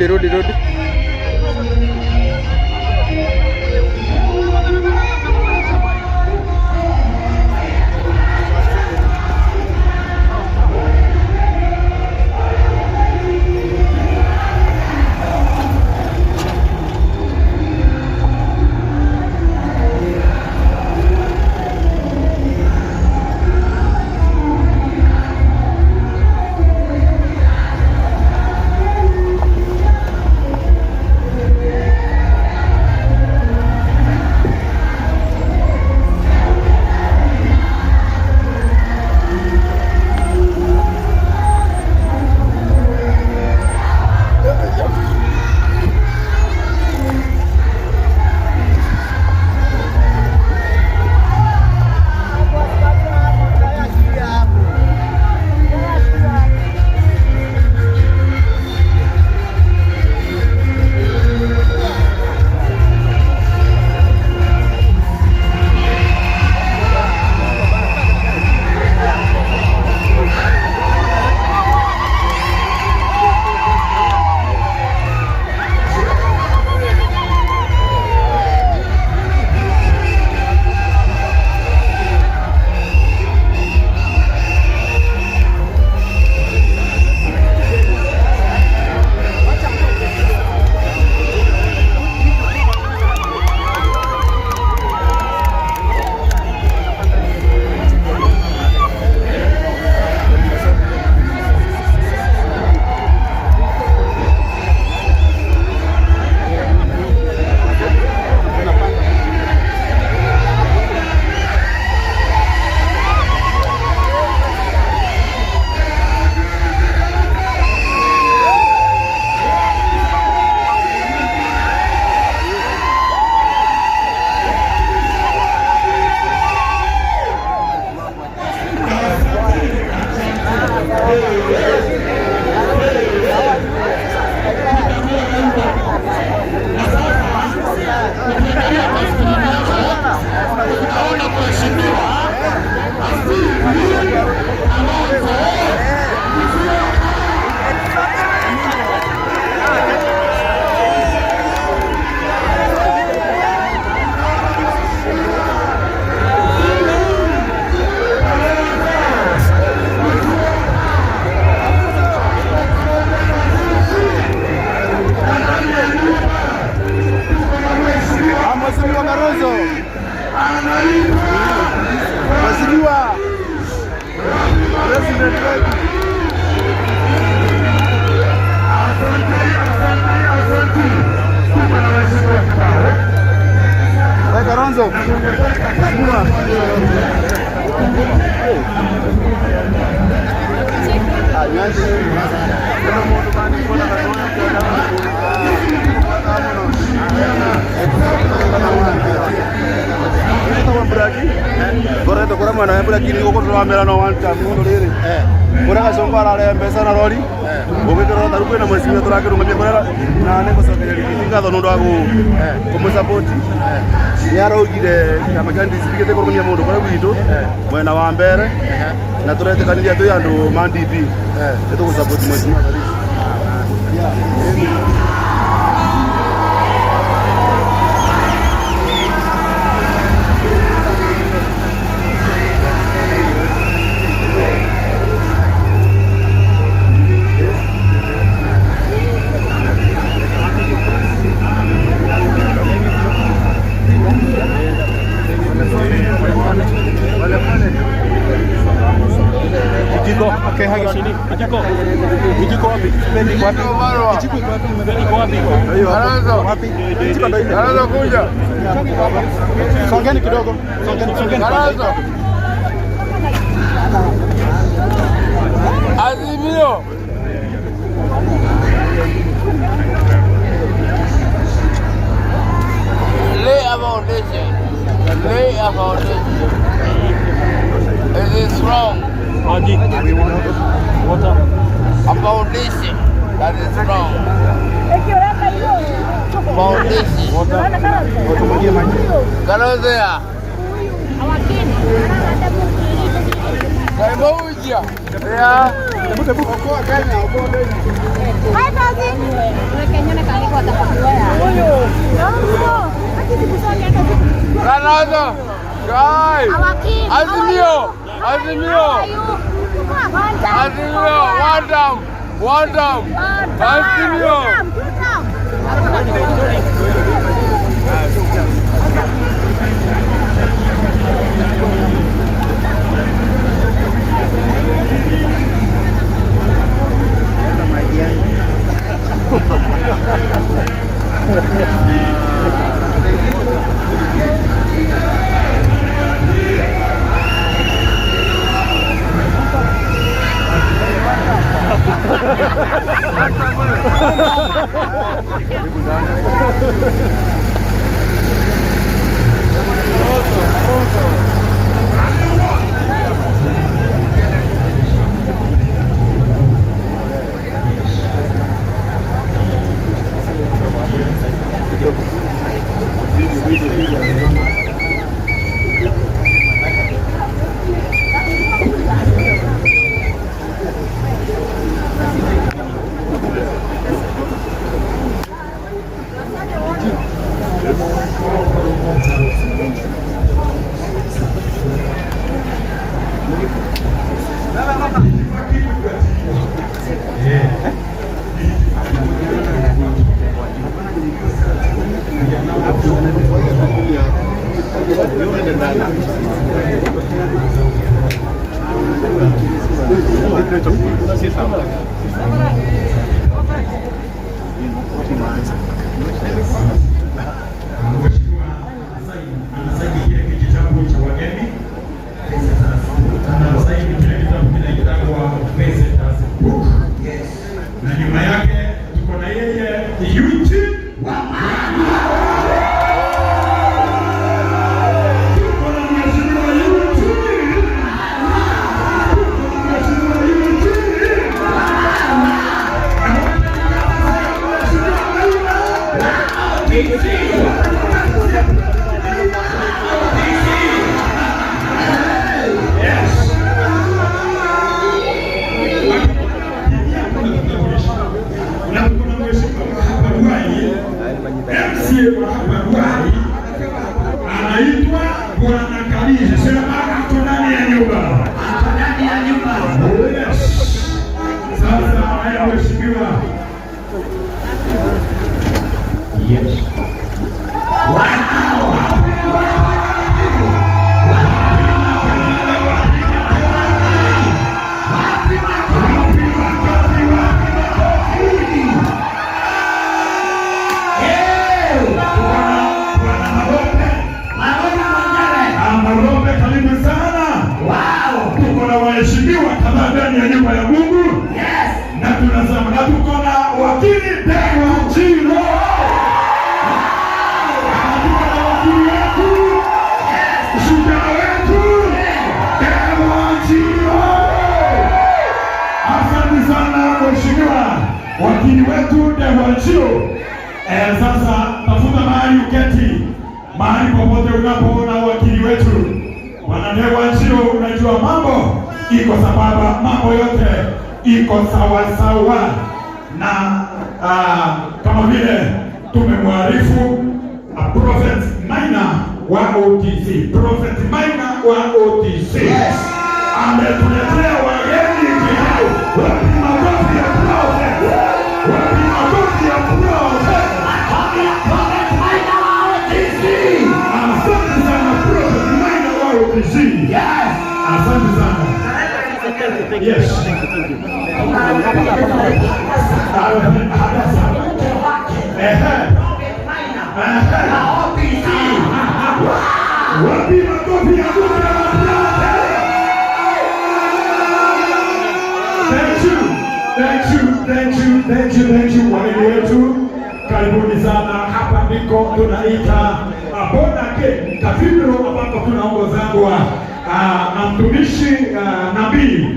Rudi, rudi, rudi. Mheshimiwa Kalonzo. Mheshimiwa President wetu. Wewe Kalonzo. Mheshimiwa. Ah, nyanzi. Ngoretwo kũrĩa mwena wa Mbũrakini gũkũ tũramera no one time mũndũ rĩrĩ kũrĩa gacongo ararĩa mbeca na rori ũgĩkĩrora tarĩu kwĩna mheshimiwa tũrakĩrũgamia kũrĩa na nĩ gũcokeria Riggy ngatho nĩ ũndũ wa kũmũsupport. Nĩ araugire kĩama kĩa DCP gĩtikũrũgamia mũndũ kũrĩa gwitũ mwena wa mbere na tũretĩkanĩria twĩ andũ ma DP nĩ tũgũsupport mheshimiwa Kalisi. Yeah. Kijiko. Okay, hagi chini. Kijiko. Kijiko wapi? Pendi wapi? Kijiko iko wapi? Pendi iko wapi? Wapi? Kijiko ndio ile. Kalonzo kuja. Songeni kidogo. Songeni, songeni. Kalonzo. Azimio. Lay a foundation. Lay a foundation. It is strong. Maji. Water. A foundation that is strong. Foundation. Kalonzo ya. Kaimuja. Ya. Hebu hebu okoa Kenya, okoa Kenya. 5,000. Sasa guys, Our king. How are Azimio, you? Azimio. How are you? One time. Azimio, one down, one down. One time. Azimio. Two time, two time. Mheshimiwa anasaini kile kijitabu cha wageni, anasaini kile kitabu kinaitwa Visitors Book. Na nyuma yake tuko na yeye Eugene Wamalwa. Tuko na Mheshimiwa Eugene. Tuko na Mheshimiwa Eugene. Na Mheshimiwa Yes. Na kuna mheshimiwa hapa Ruai, MCA wa hapa Ruai anaitwa Bwana Kalisi. Sema ako ndani ya nyumba. Ako ndani ya nyumba. Yes. Sasa haya mheshimiwa. Yes. Bwana Marope. Marope, karibu sana. Tuko na waheshimiwa kadhaa ndani ya nyumba ya Mungu. Na tunasema na tuko na wakili Dewa Chiro. Na tuko na wakili wetu, shujaa wetu Dewa Chiro. Asante sana mheshimiwa wakili wetu Dewa Chiro. Sasa tafuta mahali uketi, mahali popote unapoona wakili wetu Bwana Dewa Chiro, unajua mambo iko sambamba, mambo yote iko sawa sawa, na kama vile tumemwarifu Prophet Maina wa OTC, Prophet Maina wa OTC. Yes. Ametuletea wageni kibao. Wapi makofi ya Prophet? Wapi makofi ya Prophet? Makofi ya Prophet Maina wa OTC. Asante sana Prophet Maina wa OTC. Yes. Asante sana. Yes. Mke wake Prophet Maina wa OTC. Wapi makofi ya mke wa Prophet? Thank you. Thank you, thank you, thank you, thank you wageni wetu. Karibuni sana. Hapa ndiko tunaita Born Again Cathedral ambapo tunaongozangwa na mtumishi nabii